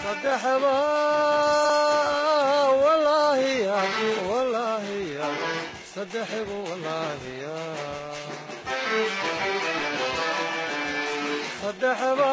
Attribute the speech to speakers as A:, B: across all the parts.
A: Saddexba wallaahiya, wallaahiya, saddexigu wallaahiya. Saddexba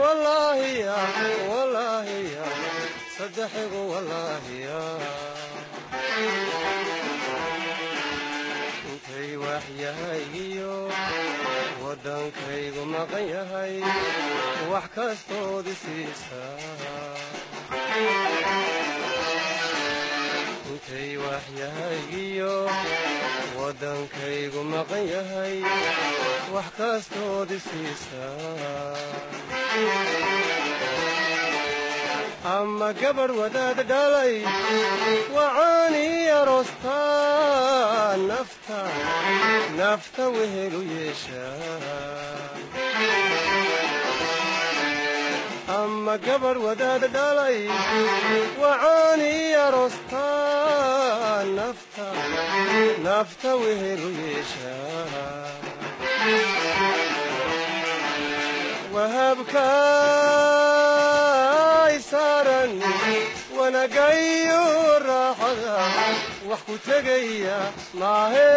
A: wallaahiya, wallaahiya, saddexigu wallaahiya. Intay waxyahaygiyo waddankaygu maqan yahay, wax kastood isiisaa. Intay waxyahaygiyo waddankaygu maqan yahay, wax kastood isiisaa. Ama gabadh wadaad dhalay wacaani aroostaa, nafta nafta wehelu yeeshaa. Ama gabadh wadaad dhalay wacaani aroostaa, nafta nafta wehelu yeeshaa. Wahabkaay saaran wanagayo raaxada, wax ku tegaya maahe.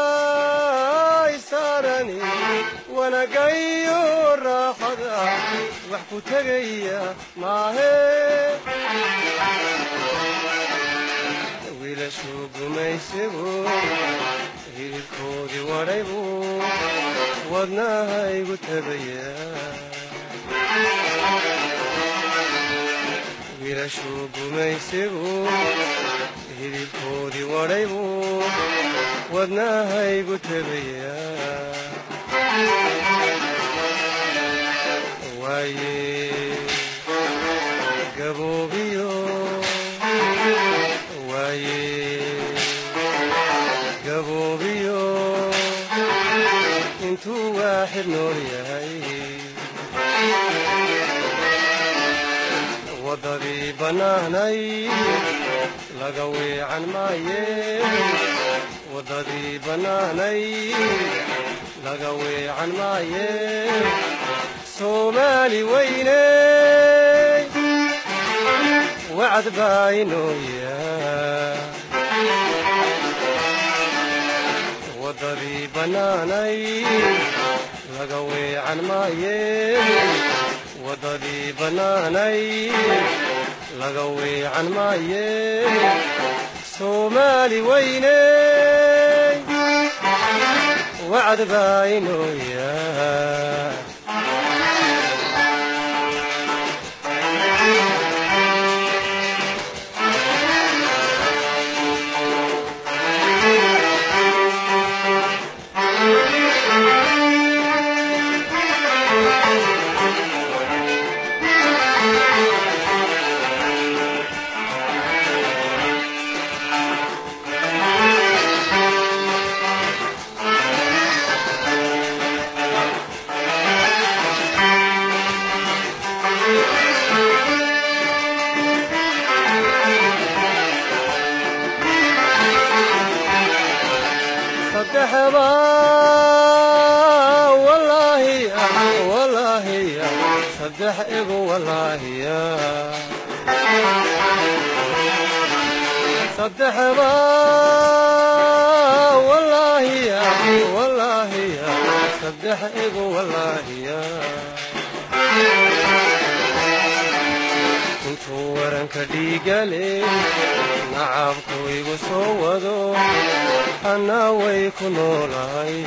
A: Wahabkaay saarani wanagayo raaxada, wax ku tegaya maahe. Wiilashuu gumaysigu hilibkoodii wadhaybu wadnahaygu tabaya. Wiilashuu gumaysigu hilibkoodii wadhaybu wadnahaygu tabaya. Waaye gaboobiyo, waaye gaboobiyo, intuu waaxid nool yahay waddadii bannaanay laga weecan maaye. Waddadii bannaanay laga weecan maaye. Soomaali weyney, wacd baa inoo yaa. Waddadii bannaanay laga weecan maaye. Waddadii bannaanay laga weecan maaye. Soomaali weyney, wacd baa inoo yaa. Saddexba wallaahiya, wallaahiya, saddex igu wallaahiya. Saddexba wallaahiya, wallaahiya, saddex igu wallaahiya. Intuu waranka dhiigale nacabku igu soo wado, annaa way ku noolahay.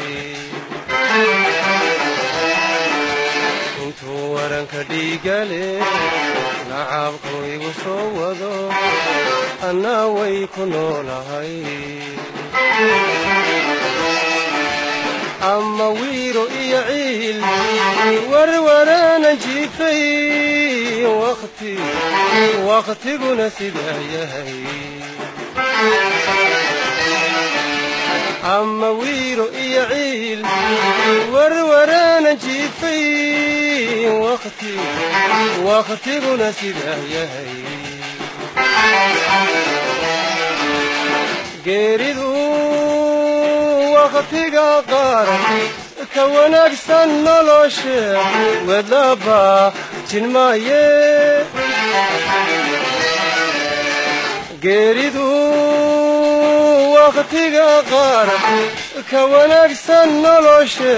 A: Intuu waranka dhiigale nacabku igu soo wado, annaa way ku noolahay. Ama wiiro iyo ciil warwaraanan jiifay, waqti waqtiguna sidaa yahay. Ama wiiro iyo ciil warwaraanan jiifay, waqti waqtiguna sidaa yahay. Geeridu waqtiga qaar Ka wanaagsan nolosha wadlaba jinmaaye. Geeridu wakhtiga qaar ka wanaagsan nolosha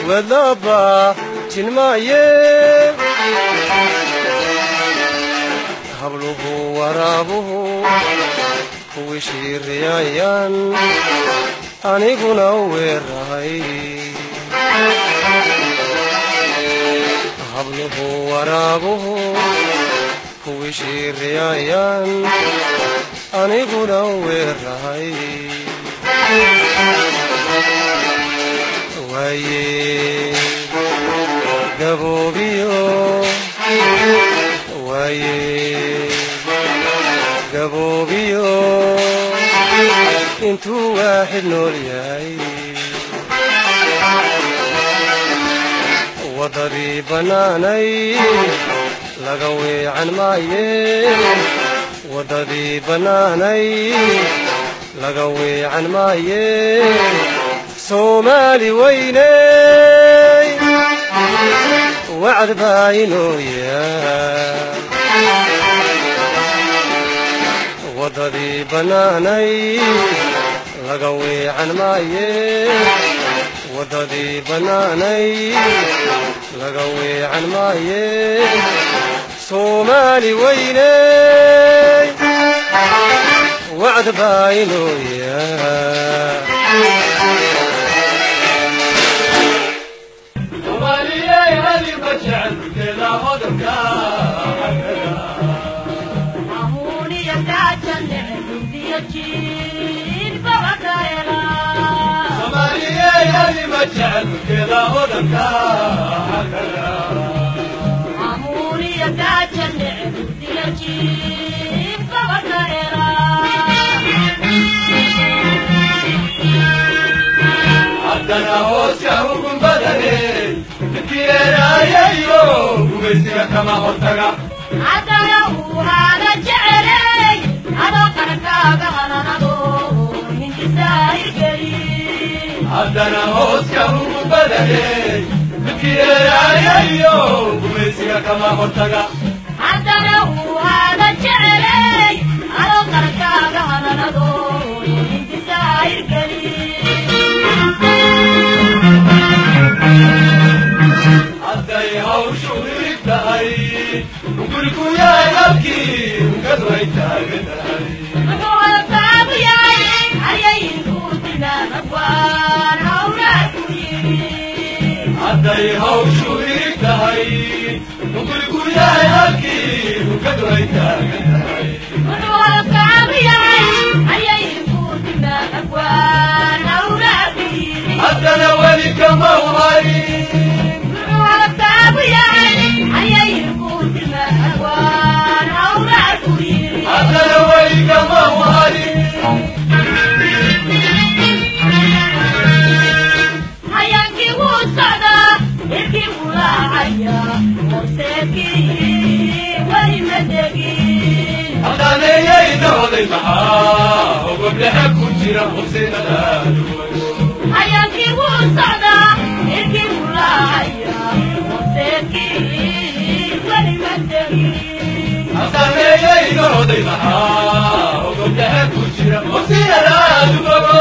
A: wadlaba jinmaaye. Habluhu waraabuhu kuwii shiiriyayaan aniguna weerahay. Habluhu waraabuhu kuwii shiiriyayaan aniguna weerahay. Waaye gaboobiyo, waaye gaboobiyo, intuu waaxid nool yahay waddadii bannaanay laga weecan maaye. Waddadii bannaanay laga weecan maaye. Soomaali weyney, wacd baa inoo yaal. Waddadii bannaanay laga weecan maaye. Waddadii bannaanay laga weecan maaye. Soomaali weyney, wacd baa inoo yaal.
B: Haddana hooska ugun badane midkiyeeraayayo gumaysiga kama hortaga. Haddana hooska ugu badane midkiyeeraayayo gumaysiga kama hortaga. Hadday hawshu irig tahay gurigu yahay halkii ugadu ay taagan tahay. Hadday hawshu irig tahay gurigu yahay halkii ugadu ay taagan tahay. Haddana weli kama harin. Haddana weli kama harin. Haddaanayayna oday maxaa ogoblexe ku jira hubsinada. Haddaanayayna oday maxaa ogoblexe ku jira hubsinada dubogo.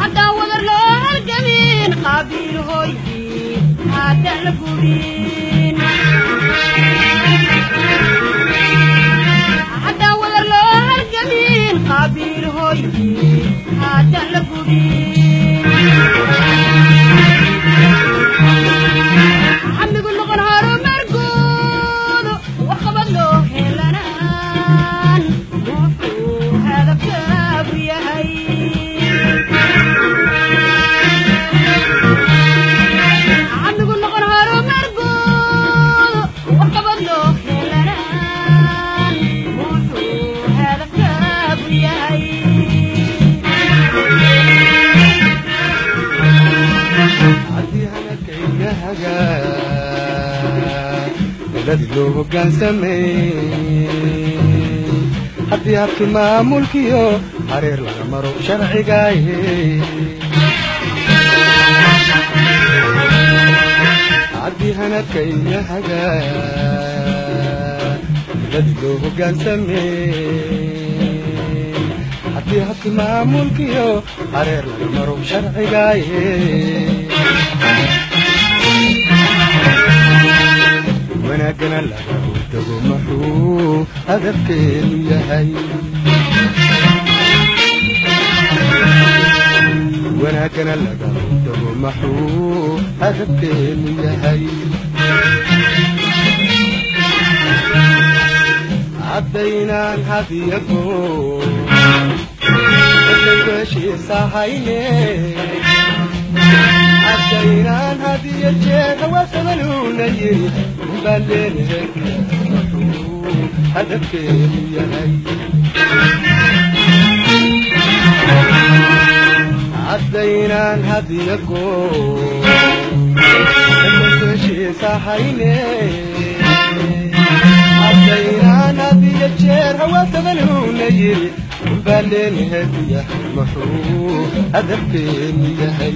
C: Haddaan wadar loo halgamin qaabiil hooydii.
A: Beladi loo hoggaansamay haddii habkii maamulkiyo hareer laga maro sharcigaaye haddii hanadka iyo hagaa beladi loo hoggaansamay haddii habkii maamulkiyo hareer laga maro sharcigaaye wanaagana laga hortago muxuu hadafkeenu yahay wanaagana laga hortago muxuu hadafkeenu yahay haddaynaan hadiyago dadku heshiisa hayne haddaynaan hadiya jeer hawaasabaluuna yiri umbaan leenahay muxuu hadafkeenu yahay haddaynaan hadiyago dadku heshiisa hayne haddaynaan hadiya jeer hawaasabaluuna yiri umbaan leenahay yahay muxuu hadafkeenu yahay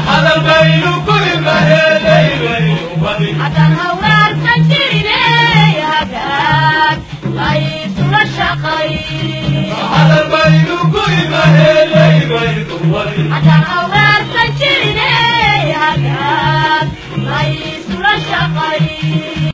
B: Hadal baynu ku imaheeday baynu wadi
C: haddaan hawraarsan jiriney hagaag laysula shaqayn
B: Hadal baynu ku imaheeday baynu wadi
C: haddaan hawraarsan jiriney hagaag laysula shaqayn.